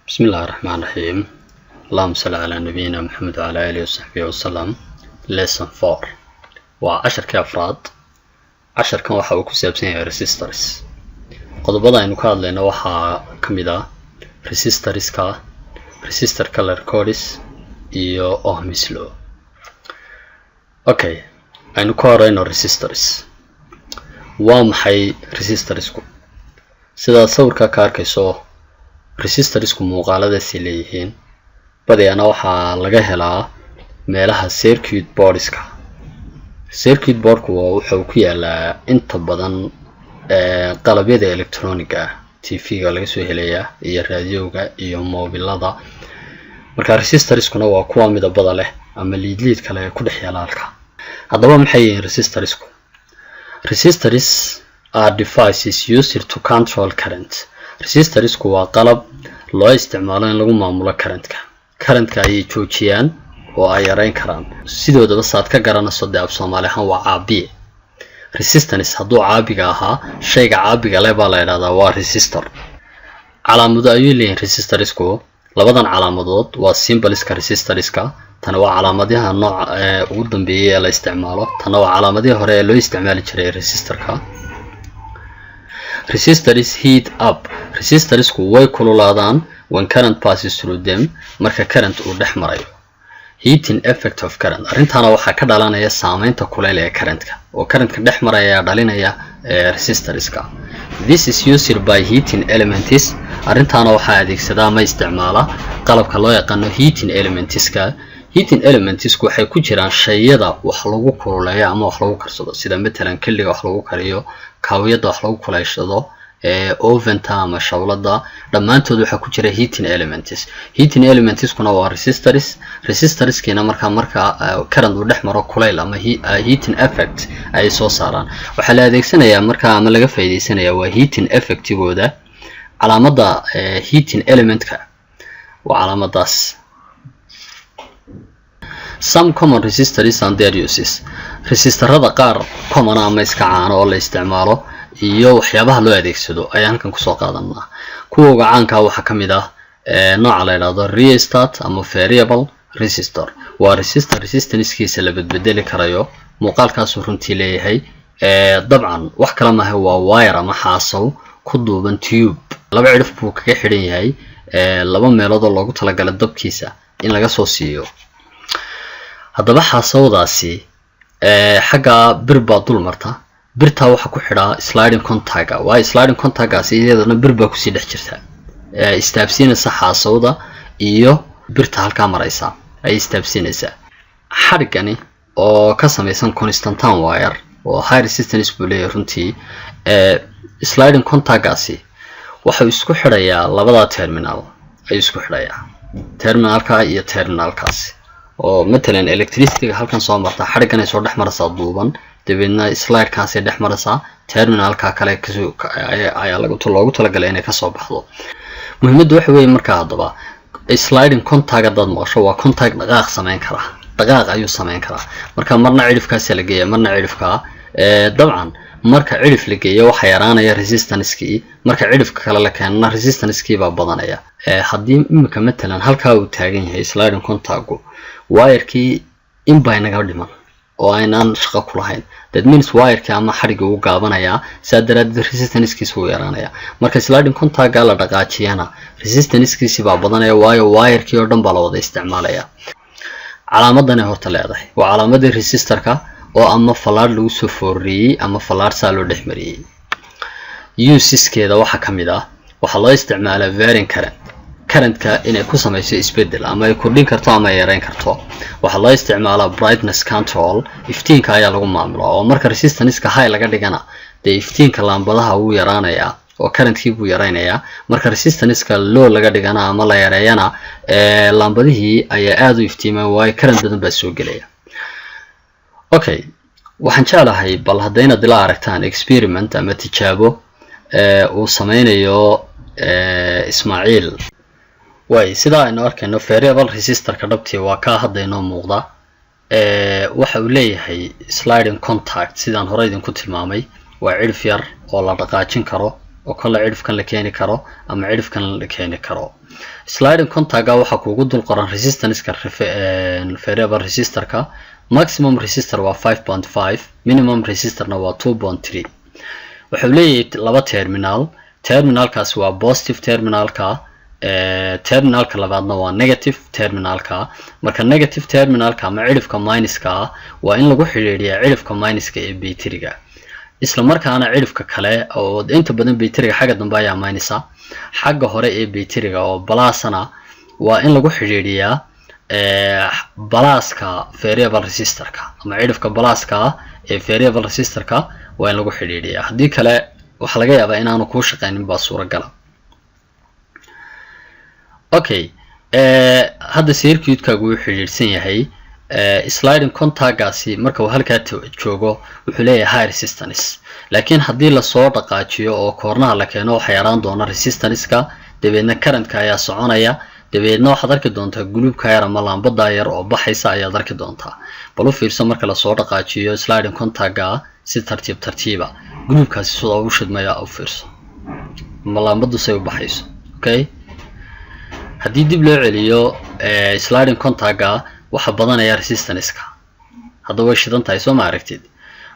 بسم الله الرحمن الرحيم، اللهم صل على نبينا محمد وعلى آله وصحبه وسلم. Lesson 4 waa casharkii afraad. Casharkan waxa uu ku saabsan yahay resistors. Qodobada aynu ka hadlayno waxaa ka mid ah resistorska, resistor color codes iyo Ohm's law. Okay, aynu ka horeyno resistors. Waa maxay resistorsku? Sidaad sawirka ka arkayso, resistorsku muuqaaladaasay leeyihiin. Badiyana waxaa laga helaa meelaha circuit boardska. Circuit boardku waa wuxuu ku yaalaa inta badan qalabyada electroniga ah, TV-ga laga soo helayaa iyo raadiyowga iyo moobilada. Marka resistorskuna waa kuwa midabada leh ama liidliid kale ee ku dhex yaala halka. Haddaba maxay yihiin resistorsku? Resistors are devices used to control current. Resistorsku waa qalab loo isticmaalo in lagu maamulo currentka. Currentka ayay joojiyaan oo ay yareyn karaan. Sidoodaba saad ka garanayso dee, af Soomaali ahaan waa caabiye. Resistance hadduu caabiga ahaa, shayga caabiga leh baa la idhahdaa waa resistor. Calaamado ayuu leeyihin resistorsku. Labadan calaamadood waa symbolska resistorska. Tani waa calaamadaha nooca ee ugu dambeeyay ee la isticmaalo, tana waa calaamadihii hore ee loo isticmaali jiray resistorka. Resistors heat up, resistorsku way kululaadaan, when current passes through them, marka current uu dhex marayo. Heating effect of current, arrintaana waxaa ka dhalanaya saameynta kuleyl ee currentka, oo currentka dhex maraya ayaa dhalinaya resistorska. This is used by heating elements. Arrintaana waxaa adeegsadaa ama isticmaala qalabka loo yaqaano heating elementska. Heating elementsku waxay ku jiraan shayada wax lagu kululeeyo ama wax lagu karsado, sida matalan killiga wax lagu kariyo, kaawiyada wax lagu kuleyshado, oventa ama shawlada. Dhammaantood waxaa ku jira heating elements. Heating elementskuna waa resistors. Resistorskiina markaa current uu dhex maro, kulayl ama heating effect ayay soo saaraan. Waxaa la adeegsanayaa markaa ama laga faa'iidaysanaya waa heating effectigooda. Calaamada heating elementka waa calaamadaas. Some common resistors and their uses. Resistorada qaar common ama iska caano oo la isticmaalo iyo waxyaabaha loo adeegsado ayaan halkan kusoo qaadanaa. Kuwa uga caankaa waxaa ka mid ah nooca la yidhahdo rheostat ama variable resistor. Waa resistor resistancekiisa la bedbedeli karayo. Muuqaalkaasuu runtii leeyahay. Dabcan wax kale maaha, waa wire ama xaasaw ku duuban tube. Laba cidhif buu kaga xidhan yahay, laba meelood oo loogu talagalay dabkiisa in laga soo siiyo. Haddaba xaasawdaasi xagga bir baa dul marta. Birtaa waxaa ku xidhaa sliding contacga, waayo sliding contacgaasi iyadana bir baa kusii dhex jirta, istaabsiinaysa xaasawda iyo birta halkaa maraysa ayay istaabsiinaysaa. Xadhigani oo ka samaysan constantan wire oo high resistance buu leeyahay runtii. Sliding contacgaasi waxau isku xidhayaa labada terminal ayuu isku xidhayaa, terminalka iyo terminalkaasi, oo matalan electricityga halkan soo marta xadhigganay soo dhex maraysaa duuban, dabeedna slidekaasay dhex maraysaa, terminalka kale kasoo ayaa loogu talagalay inay kasoo baxdo. Muhiimaddu waxa weeye markaa, haddaba sliding contact haddaad maqasho, waa contact dhaqaaq samayn karaa, dhaqaaq ayuu samayn karaa. Marka marna cidhifkaasa la geeya, marna cidhifkaa. Dabcan marka cidhif la geeyo waxaa yaraanaya resistancekii, marka cidhifka kale la keenana resistancekii baa badanaya. Haddii imika matalan halkaa uu taagan yahay sliding contactgu, wirekii in baa inaga dhiman oo aynaan shaqo ku lahayn. That means wirekii ama xadhigii wuu gaabanayaa, saa daraadeed resistancekiisa wuu yaraanaya. Marka sliding contactga la dhaqaajiyana, resistancekiisi baa badanaya, waayo wirekii oo dhan baa la wada isticmaalaya. Calaamaddanay horta leedahay waa calaamadii resistorka oo ama fallaadh lagu soo fooriyey ama fallaadh saa loo dhex mariyey. Useskeeda waxaa ka mid ah, waxaa loo isticmaalaa varying current, currentka inay ku samayso isbedel, ama ay kordhin karto ama ay yareyn karto. Waxaa loo isticmaalaa brightness control, iftiinka ayaa lagu maamulaa, oo marka resistanceka high laga dhigana dee iftiinka laambadaha wuu yaraanayaa oo currentkii buu yaraynayaa. Marka resistanceka low laga dhigana ama la yareeyana, laambadihii ayaa aada u iftiimaya, waayo current badan baa soo gelaya. Okay, waxaan jeclahay bal haddaynaad ila aragtaan experiment ama tijaabo uu sameynayo Ismaaciil. Way sidaa aynu arkayno, variable resistorka dhabtii waa kaa hadda inoo muuqda. Waxa uu leeyahay sliding contact, sidaan hore idinku tilmaamay, waa cidhif yar oo la dhaqaajin karo. oo kale cidhifkan la keeni karo ama cidhifkan la keeni karo. Sliding contactga waxaa kuugu dul qoran resistanceka variable resistorka. Maximum resistor waa 5.5, minimum resistorna waa 2.3. Wuxuu leeyahay laba terminal. Terminalkaasi waa positive terminalka, terminalka labaadna waa negative terminalka. Marka negative terminalka ama cidhifka minuska ah waa in lagu xidhiidhiyaa cidhifka minuska ee bayteriga, isla markaana cidhifka kale oo inta badan bayteriga xagga dambe ayaa minusa, xagga hore ee bayteriga oo plusana waa in lagu xidhiidhiyaa pluska variable resistorka ama cidhifka pluska ah ee variable resistorka waa in lagu xidhiidhiyaa. Haddii kale waxaa laga yaabaa inaanu kuu shaqeynin baa suuragala. Okay, hadda circuitkaagu wuu xidhiidhsan yahay. Sliding contactgaasi marka uu halkaa joogo wuxuu leeyahay high resistance, laakiin haddii lasoo dhaqaajiyo oo cornerha la keeno, waxaa yaraan doona resistanceka, dabeedna currentka ayaa soconaya. Dabeedna waxaad arki doontaa guluubka yar ama laambada yar oo baxaysa ayaad arki doontaa. Bal u fiirso, marka lasoo dhaqaajiyo sliding contactga si tartiib tartiiba, guluubkaasi sida u shidmaya u fiirso ama laambadu say u baxayso. Okay, haddii dib loo celiyo sliding contactga, waxaa badanaya resistanceka. Hadda way shidan tahay, soo ma aragtid?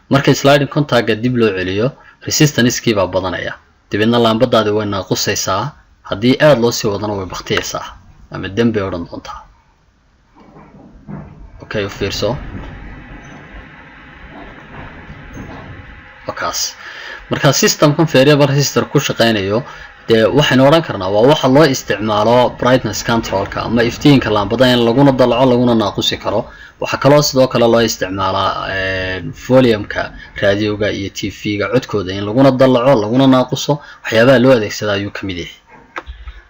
Marka sliding contactga dib loo celiyo, resistancekii baa badanaya, dabeedna laambadaadi way naaqusaysaa. Haddii aada loo sii wadana way baktiyaysaa ama dam bay odhan doontaa. Okay, u fiirso wakaas. Marka systemkan variable resistor ku shaqeynayo dee waxaynu odhan karnaa waa waxa loo isticmaalo brightness controlka ama iftiinka laambada in laguna dalaco laguna naaqusi karo. Waxaa kaloo sidoo kale loo isticmaalaa volumeka raadioga iyo TV-ga codkooda in laguna dalaco laguna naaquso. Waxyaabaha loo adeegsada ayuu kamid yahay.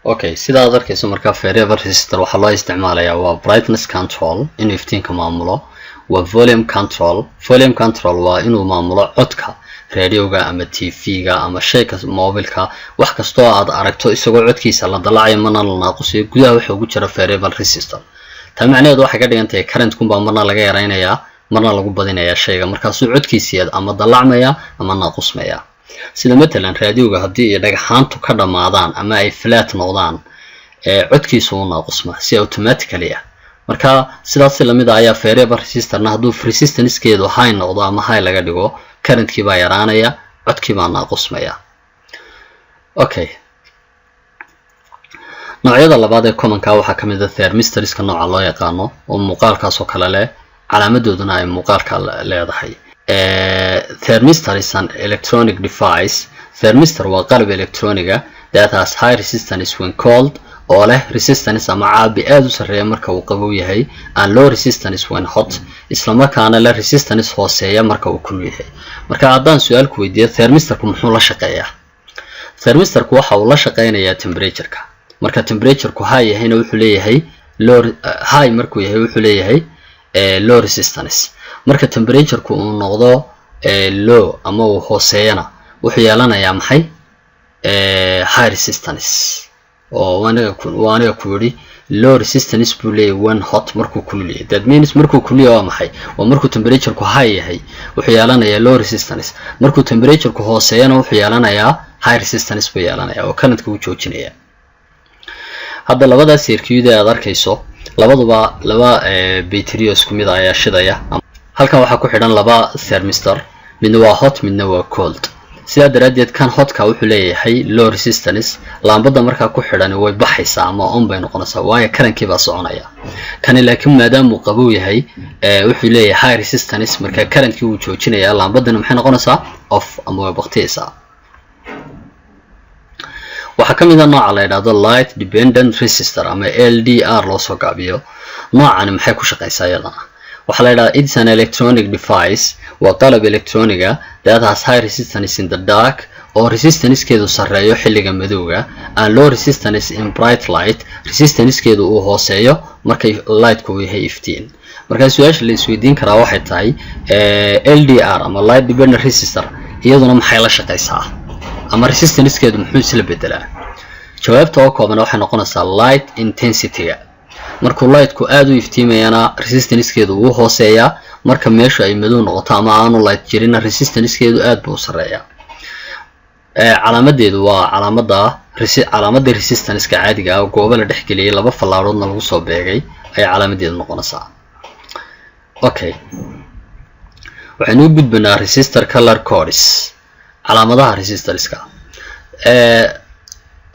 Okay, sida aad arkayso, marka variable resistor waxaa loo isticmaalayaa waa brightness control, inuu iftiinka maamulo, waa volume control. Volume control waa inuu maamulo codka radioga ama TV-ga ama shayka mobilka, wax kastoo aad aragto isagoo codkiisa la dalacayo marna la naaqusayo, gudaha waxa ugu jira variable resistor. Taa macnaheedu waxay ka dhigan tahay current-kunbaa marna laga yaraynayaa, marna lagu badinayaa shayga, markaasuu codkiisii ama dalacmaya ama naaqusmaya. Sida matalan raadioga, haddii ay dhagxaantu ka dhammaadaan ama ay flat noqdaan, codkiisu u naaqusma si automatically ah. Marka sidaas lamid ah ayaa variable resistorna hadduu resistancekeedu high noqdo ama high laga dhigo, currentkii baa yaraanaya, codkii baa naaqusmaya. Okay, noocyada labaad ee commonka waxaa kamid ah thermistorska nooca loo yaqaano oo muuqaalkaas oo kale leh, calaamadooduna ay muuqaalka leedahay. Thermistor is an electronic device. Thermistor waa qalab electroniga that has high resistance when cold, oo leh resistance ama caabi aada u sarreeya marka uu qabow yahay, and low resistance when hot, islamarkaana leh resistance hooseeya marka uu kulul yahay. Marka haddaan su-aal ku weydiiyo, thermistorku muxuu la shaqeeyaa? Thermistorku waxa uu la shaqeynayaa temperatureka. Marka temperatureku high yahayna wuxuu leeyahay low, high markuu yahay wuxuu leeyahay low resistance. Marka temperatureku uu noqdo low ama uu hooseeyana, wuxuu yeelanayaa maxay? High resistance. Oo waa aniga ku yidhi low resistance buu leeyahay when hot, markuu kulul yahay. That means markuu kulul yahay waa maxay? Waa markuu temperatureku high yahay wuxuu yeelanayaa low resistance, markuu temperatureku hooseeyana wuxuu yeelanayaa high resistance buu yeelanayaa oo currentka uu joojinaya. Hadda labadaas circuit ee aad arkayso, labaduba laba battery isku mid ah ayaa shidaya. Halkan waxaa ku xidhan laba thermistor, midna waa hot, midna waa cold. Sidaa daraaddeed kan hotka wuxuu leeyahay low resistance. Laambada markaa ku xidhani way baxaysaa ama on bay noqonaysaa, waayo currentkii baa soconaya. Kani laakiin maadaamuu qabow yahay, wuxuu leeyahay high resistance. Markaa currentkii wuu joojinayaa, laambadani maxay noqonaysaa? Off ama way baktiyaysaa. Waxaa ka mid a nooca la yidhahdo light dependent resistor ama LDR loo soo gaabiyo. Noocani maxay ku shaqaysaa iyadana? Waxaa la yidhahdaa it's an electronic device, waa qalab electroniga, that has high resistance in the dark, oo resistancekeedu sarreeyo xilliga madowga, and low resistance in bright light, resistancekeedu uu hooseeyo markay lightku uu yahay iftiin. Markaa su-aasha la isweydiin karaa waxay tahay, LDR ama light dependent resistor iyaduna maxay la shaqaysaa ama resistancekeedu muxuu isla bedelaa? Jawaabta oo kooban waxay noqonaysaa light intensity-ga. Markuu lightku aada u iftiimayana resistancekeedu wuu hooseeyaa, marka meeshu ay madow noqoto ama aanu light jirina resistancekeedu aad buu u sarreeyaa. Calaamadeedu waa calaamada calaamadda resistanceka caadiga ah oo goobo la dhexgeliyay, laba fallaaroodna lagu soo beegay ayaa calaamadeedu noqonaysaa. Okay, waxaynu u gudbanaa resistor color codes, calaamadaha resistorska.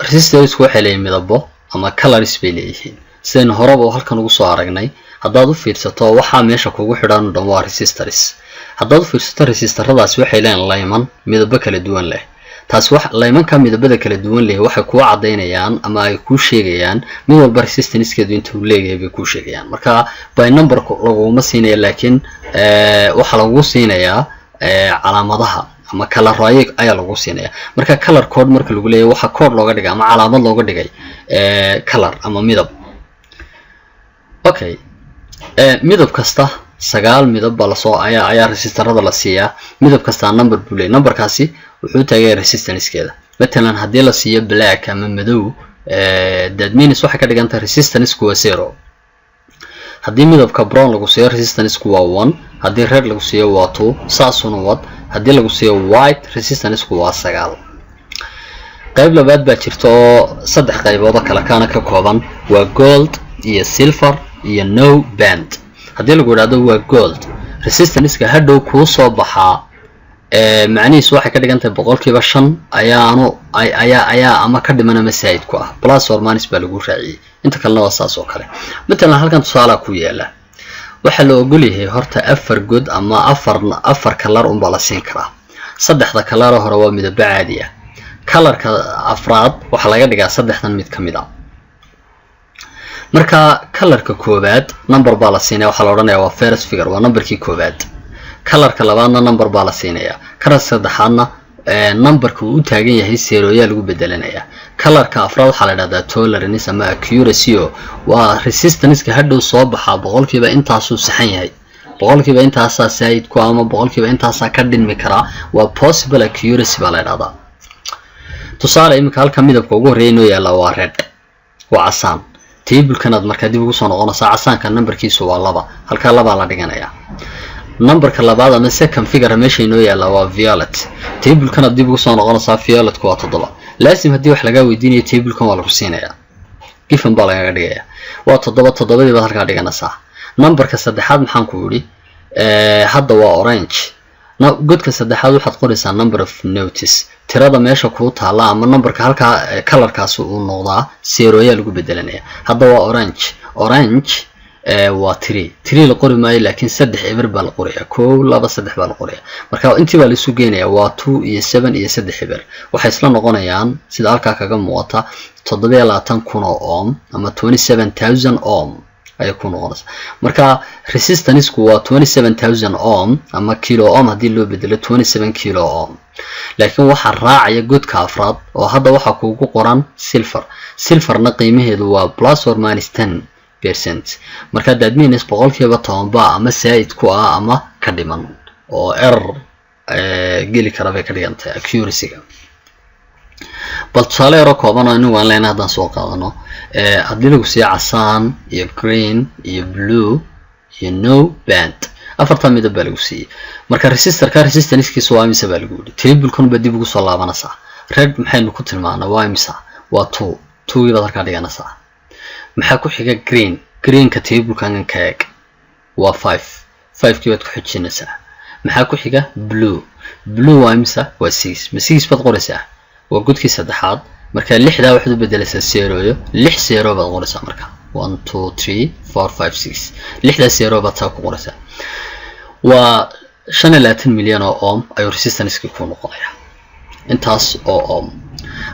Resistorsku waxay leeyihin midabo ama colors bay leeyihiin, sidaynu horeba halkan ugu soo aragnay. Haddaad u fiirsato, waxaa meesha kugu xidhan o dhan waa resistors. Haddaad u fiirsato, resistoradaasi waxay leeyihin layman midabo kala duwan leh. Taas wax laymanka midabada kala duwan leh waxay kuu caddaynayaan ama ay kuu sheegayaan mid walba resistancekeedu inta uu leeyahay bay kuu sheegayaan. Marka by number laguma siinaya, laakiin waxaa lagu siinayaa calaamadaha ama coloro ayaa lagu siinaya. Marka color code marka lagu leeyahay, waxaa code looga dhigay ama calaamad looga dhigay color ama midab. Okay, midab kasta, sagaal midab baa lasoo ayaa resistorada la siiyaa. Midab kastaa number buu leeyahy. Numberkaasi wuxuu taagaya resistancekeeda. Matalan, haddii la siiyo black ama madow, that means waxay ka dhigan tahay resistanceku waa 0. Haddii midabka brown lagu siiyo, resistanceku waa 1. Haddii red lagu siiyo, waa 2. Saasuna wad. Haddii lagu siiyo white, resistanceku waa 9. Qayb labaad baa jirta oo saddex qaybood oo kale kaana ka kooban: waa gold iyo silver iyo no band. Haddii lagu idhahdo waa gold, resistanceka hadhow kuu soo baxaa macnihiisu waxay ka dhigan tahay 5% ayaanu ayaa ama ka dhiman ama saa'id ku ah, plus or minus baa lagu raaciyey. Inta kalena waa saas oo kale. Matalan, halkan tusaalaa ku yaala. Waxaa la ogol yahay horta afar god ama afar color unbaa la siin karaa. Saddexda color hore waa midabo caadi ah. Colorka afraad waxaa laga dhigaa saddexdan mid ka mid a. Marka colorka koowaad number baa la siinaya, waxaa la odhanaya waa first figure, waa numberkii koowaad. Colorka labaadna number baa la siinaya. Colorka saddexaadna numberka uu u taagan yahay zeroyaa lagu bedelanaya. Colorka afraad waxaa la dhahdaa tolerance ama accuracy, o waa resistanceka hadhow soo baxaa boqolkiiba intaasuu saxan yahay, boqolkiiba intaasaa saayid ku ama boqolkiiba intaasaa ka dhinmi karaa. Waa possible accuracy baa la dhahdaa. Tusaale, iminka halka midabka ugu horreeya inoo yaalla waa red, waa casaan. Tablekanaad markaa dib ugu soo noqonaysaa. Casaanka numberkiisu waa 2, halkaa labaa la dhiganayaa. Numberka labaad ama second figure meesha inoo yaalla waa violet. Tablekanaad dib ugu soo noqonaysaa, violetku waa 7. Laasim haddii wax lagaa weydiinayo, tablekan waa lagu siinayaa, given baa lagaga dhigaya. Waa 7, toddobadii baad halkaa dhiganaysaa. Numberka saddexaad maxaan ku yidhi? Hadda waa orange. Godka saddexaad waxaad qoraysaa number of notes, tirada meesha kuu taalla ama numberka halkaa colorkaasi uu noqdaa zeroyaa lagu bedelanaya. Hadda waa orange. Orange waa 3. 3 la qori maayo, laakiin saddex eber baa la qoraya. Kow, laba, saddex baa la qoraya. Marka intii baa laisu geenaya, waa 2 iyo 7 iyo saddex eber. Waxay isla noqonayaan, sida halkaa kaga muuqata, 27,000 oo ohm ama 27,000 ohm ayay ku noqonaysaa. Marka resistanceku waa 27,000 ohm ama kilo ohm haddii loo bedelo, 27 kilo ohm. Laakiin waxaa raacaya godka afraad oo hadda waxaa kuugu qoran silver. Silverna qiimaheedu waa plus or minus 10%. Marka that means 10% baa ama saa'id ku ah ama ka dhiman oo error geli kara bay ka dhigan tahay accuracy-ga. Bal tusaale yaroo kooban oo inagu aan leenahay haddaan soo qaadano, haddii lagu siiyo casaan iyo green iyo blue iyo no band, afartaa midab baa lagu siiyey. Marka resistorka resistancekiisa waa imisa baa lagu yidhi. Tablekan baa dib ugu soo laabanaysaa. Red maxaynu ku tilmaanaa? Waa imisa? Waa 2. Twogii baad halkaa dhiganaysaa. Maxaa ku xiga? Green. Greenka tablekan ka eeg, waa 5. Fivekii baad ku xijinaysaa. Maxaa ku xiga? Blue. Blue waa imisa? Waa 6. Ma 6 baad qoraysaa? Waa godkii saddexaad. Marka lixdaa waxaad u bedelaysaa zeroyo, lix zero baad qoraysaa. Marka 1, 2, 3, 4, 5, 6, lixdaa zero baad saa ku qoraysaa. Waa 25 milyan oo ohm ayuu resistancekii ku noqonayaa, intaas oo ohm.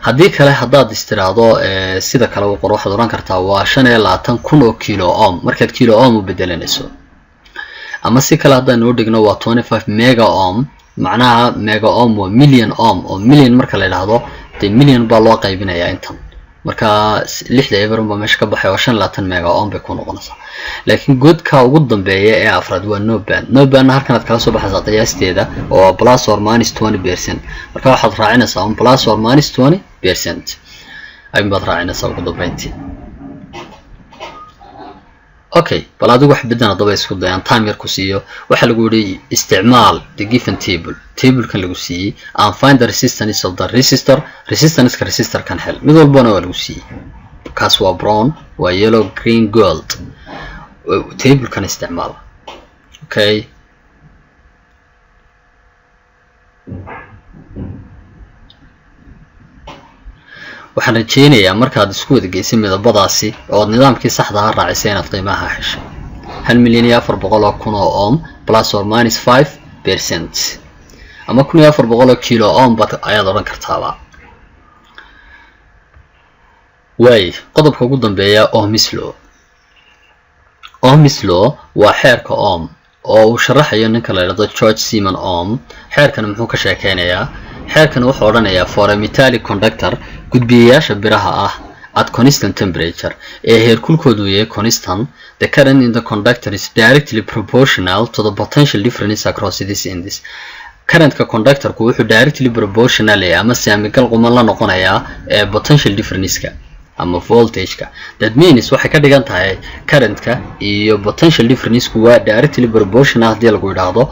Haddii kale haddaad istiraahdo sida kale u qor, waxaad odhan kartaa waa 25,000 oo kilo ohm markaad kilo ohm u bedelanayso. Ama si kale haddaan u dhigno, waa 25 mega ohm. Macnaha mega ohm waa million ohm, oo million marka la idhaahdo dee million baa loo qaybinayaa intan. Marka lixda eber baa meesha ka baxay oo 25 mega ohm bay ku noqonaysaa. Laakiin godka ugu dambeeya ee afraad waa no band. No bandna halkan aad kala soo baxaysaa qiyaasteeda oo plus or minus 20%. Marka waxaad raacinaysaa un plus or minus 20% ayuun baad raacinaysaa ugu dambeyntii. Okay, bal adigu wax beddan haddaba isku dayaan, time yar ku siiyo. Waxaa lagu yidhi isticmaal the given table, tablekan lagu siiyey, and find the resistance of the resistor, resistanceka resistorkan hel. Mid walbana waa lagu siiyey. Kaas waa brown, waa yellow, green, gold. Tablekan isticmaal. Okay, waxaan rajeynayaa markaad isku wada geysay midabadaasi oo aad nidaamkii saxda ah raacisay inaad qiimaha heshay, 1,400,000 oo ohm plus or minus 5%, ama 1,400 oo kilo ohm bad ayaad odhan kartaaba. Waay, qodobka ugu dambeeya, Ohm's law. Ohm's law waa xeerka Ohm oo uu sharaxayo ninka la yidhahdo George Simon Ohm. Xeerkan muxuu ka sheekeynayaa? Xeerkan wuxuu odhanayaa, for a metallic conductor, gudbiyayaasha biraha ah, at constant temperature, ee heerkulkoodu yahay constant, the current in the conductor is directly proportional to the potential difference across this ends. Currentka conductorku wuxuu directly proportional yahay ama saamigal quman la noqonayaa ee potential difference-ka ama voltageka. That means waxay ka dhigan tahay currentka iyo potential difference-ku waa directly proportional. Haddii lagu yidhaahdo,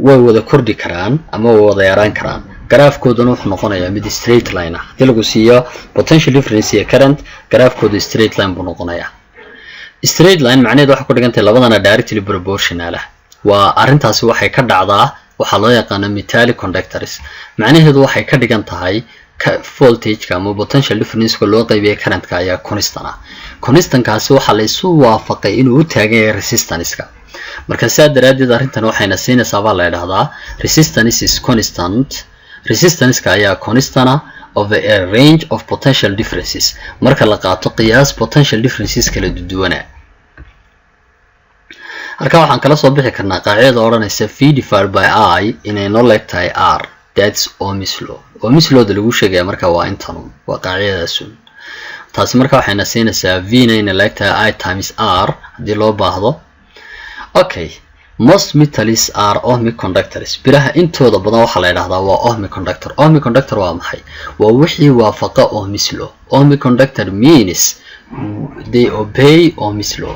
way wada kordhi karaan ama way wada yaraan karaan. Garaafkooduna wuxuu noqonayaa mid straight line ah. Haddii lagu siiyo potential difference iyo current, garaafkoodu straight line buu noqonayaa. Straight line macnaheedu waxay ku dhigan tahay labadana directly proportional ah. Waa arrintaasi waxay ka dhacdaa waxaa loo yaqaano metallic conductors. Macnaheedu waxay ka dhigan tahay voltageka ama potential differenceka loo qaybiyay currentka ayaa constant ah. Constantkaasi waxaa la isu waafaqay inuu u taagan yahay resistanceka. Marka sidaa daraaddeed arrintan waxayna siinaysaa baa la yidhahdaa resistance is constant, resistanceka ayaa constant ah of a range of potential differences, marka la qaato qiyaas potential differences kala duwana. Halkaa waxaan kala soo bixi karnaa qaacidada odhanaysa V divided by I inay noo leeg tahay R. That's Ohm's law. Ohm's lawda lagu sheegaya marka waa intanun, waa qaacidadaasun. Taasi marka waxayna siinaysaa V na inay leeg tahay I times R haddii loo baahdo. Okay, most metals are ohmic conductors. Biraha intooda badan waxaa la yidhahdaa waa ohmic conductor. Ohmic conductor waa maxay? Waa wixii waafaqa Ohm's law. Ohmic conductor means they obey Ohm's law.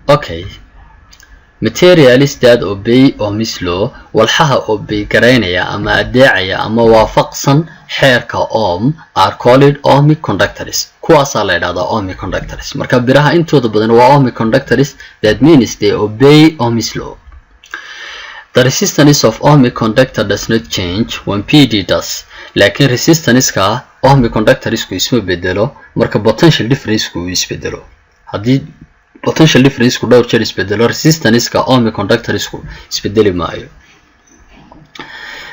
Okay, materials that obey Ohm's law, walxaha obey garaynaya ama adeecaya ama waafaqsan xeerka Ohm, are called ohmic conductors. Kuwaasaa la yidhahdaa ohmic conductors. Marka biraha intooda badan waa ohmic conductors. That means they obey Ohm's law. The resistance of ohmic conductor does not change when PD does. Laakiin resistanceka ohmic conductorsku isma bedelo marka potential differenceku uu isbedelo. Haddii potential differenceku dhowr jeer isbedelo, resistanceka ohmic conductorsku isbedeli maayo.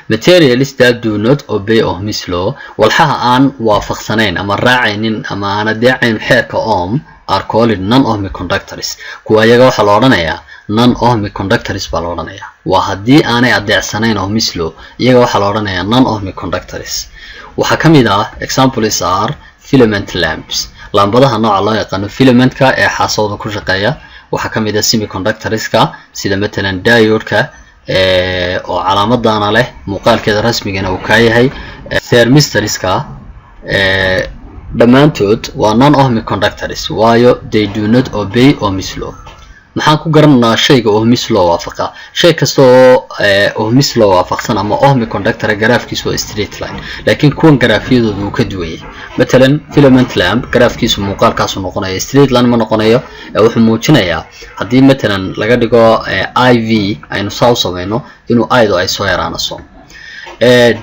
Materials that do not obey Ohm's law, walxaha aan waafaqsanayn ama raacaynin ama aan adeecayn xeerka Ohm, are called non-ohmic conductors. Kuwa iyaga waxaa la odhanayaa non-ohmic conductors baa la odhanayaa. Waa haddii aanay adeecsanayn Ohm's law, iyaga waxaa la odhanayaa non-ohmic conductors. Waxaa ka mid ah, examples are filament lamps, laambadaha nooca loo yaqaano filamentka ee xaasawda ku shaqeeya. Waxaa ka mid ah semiconductorska, sida matalan diode-ka oo calaamadana leh, muuqaalkeeda rasmigana uu kaa yahay. Thermistorska dhammaantood waa non ohmic conductors, waayo they do not obey Ohm's law. Maxaan ku garananaa shayga Ohm's law waafaqa? Shay kasta oo Ohm's law waafaqsan ama ohmic conductor, garaafkiisu waa straight line, laakiin kuwan garaafyadooda wuu ka duwan yahay. Matalan filament lamp garaafkiisu muuqaalkaasu noqonaya, straight line ma noqonayo. Wuxuu muujinayaa haddii matalan laga dhigo I V aynu saa u samayno, inuu ido ay soo yaraanaso.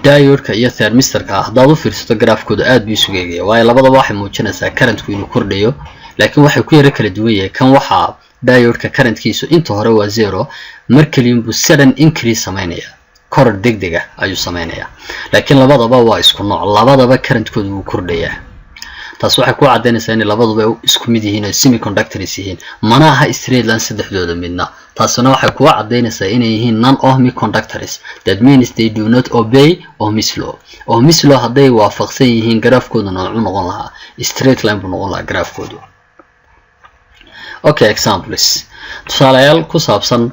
Diodeka iyo thermistorka haddaad u fiirsato, garaafkooda aad buu isugu egaya, waayo labadaba waxay muujinaysaa currentku inuu kordhayo, laakiin waxay ku yaro kala duwan yahay. Kan waxaa diodeka currentkiisu inta hore waa zero, mar keliyanbuu sudden increase samaynaya, koror degdeg ah ayuu samaynayaa. Laakiin labadaba waa isku nooc, labadaba currentkooda wuu kordhayaa. Taas waxay ku caddaynaysaa inay labaduba isku mid yihiin oo semiconductors yihiin, mana aha straight line saddexdooda midna. Taasina waxay kuga caddaynaysaa inay yihiin non ohmic conductors. That means they do not obey Ohm's law. Ohm's law hadday waafaqsan yihiin, garaafkooda noocuu noqon lahaa? Straight line buu noqon lahaa garaafkoodu. Okay, examples, tusaalayaal ku saabsan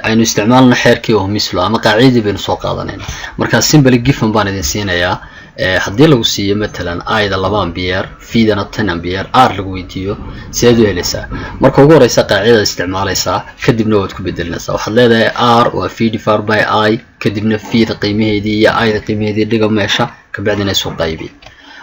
aynu isticmaalno xeerkii Ohm's law ama qaacidadii baynu soo qaadanayna. Marka simply given baan idin siinayaa. Haddii lagu siiyo matalan I-da 2 ampere, V-dana 10 ampere, R lagu weydiiyo, sideed u helaysaa? Marka ugu horeysa qaacidada isticmaalaysaa, kadibna waad ku bedelinaysaa. Waxaad leedahay R waa V divided by I, kadibna V-da qiimaheedii iyo I-da qiimaheedii dhiga meesha, kabacdina isu qaybi.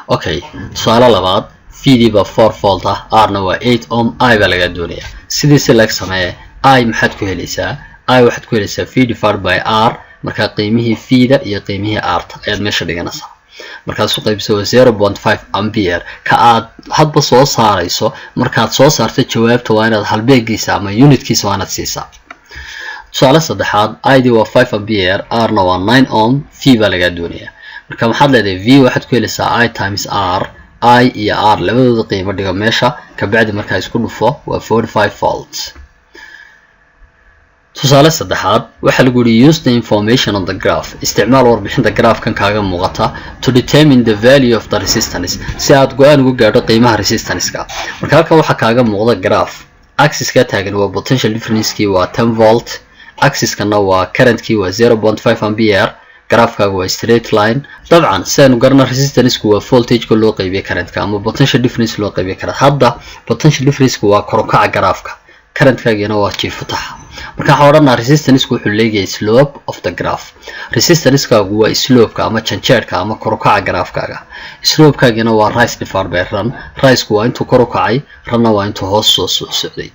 Okay, tusaale labaad, V-dii baa 4 volt ah, R-na waa 8 ohm, I baa lagaa doonayaa. Sidiisi lag samee. I maxaad ku helaysaa? I waxaad ku helaysaa V divided by R. Markaa qiimihii V-da iyo qiimihii R-ta ayaad meesha dhiganaysaa. Markaad isu qaybiso waa 0.5 ampere. Ka aad hadba soo saarayso, markaad soo saarto jawaabta, waa inaad halbeegiisa ama unitkiisa waa inaad siisaa. Tusaale saddexaad, I-d waa 5 ampere, R-na waa 9 ohm, V baa lagaa doonayaa. Marka maxaad leedahay? V waxaad ku helaysaa I times R. I iyo R labadooda qiimo dhigo meesha, kabacdi markaa isku dhufo, waa 45 volts. Tusaale saddexaad, waxaa lagu yidhi: "Use the information on the graph", isticmaal warbixinta graphkan kaaga muuqata, "to determine the value of the resistance", si aad go-aan uga gaadho qiimaha resistanceka. Marka halkan waxaa kaaga muuqda graph. Axiska taagan waa potential differencekii, waa 10 volt. Axiskana waa currentkii, waa 0.5 ampere. Graphkaaga waa straight line. Dabcan sidaynu garana, resistanceku waa voltageka loo qaybiye currentka ama potential difference loo qaybiye current. Hadda potential differenceka waa korokaca graphka, currentkaagina waa jiifutaxa. Marka waxaan odhanaa resistanceku wuxuu leeyahay slope of the graph. Resistancekaagu waa slopeka ama janjeerka ama korukaca graphkaaga. Slopekaagina waa rise divided by run. Riseku waa intuu kor u kacay, runna waa intuu hoos soo socday.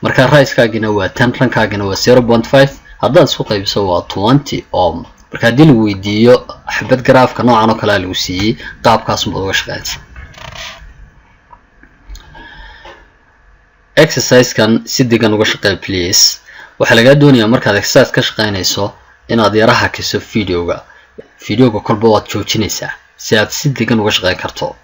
Marka risekaagina waa 10, runkaagina waa 0.5. Haddaad isku qaybiso waa 20 ohm. Marka haddii lagu weydiiyo xabad graphka noocan oo kalea lagu siiyey, qaabkaas unbaad uga shaqeynaysa. Exercisekan si degan uga shaqeey, please. Waxaa lagaa doonayaa markaad exercise ka shaqeynayso inaad yara hakiso videoga. Videoga kolba waad joojinaysaa si aad si degan uga shaqeyn karto.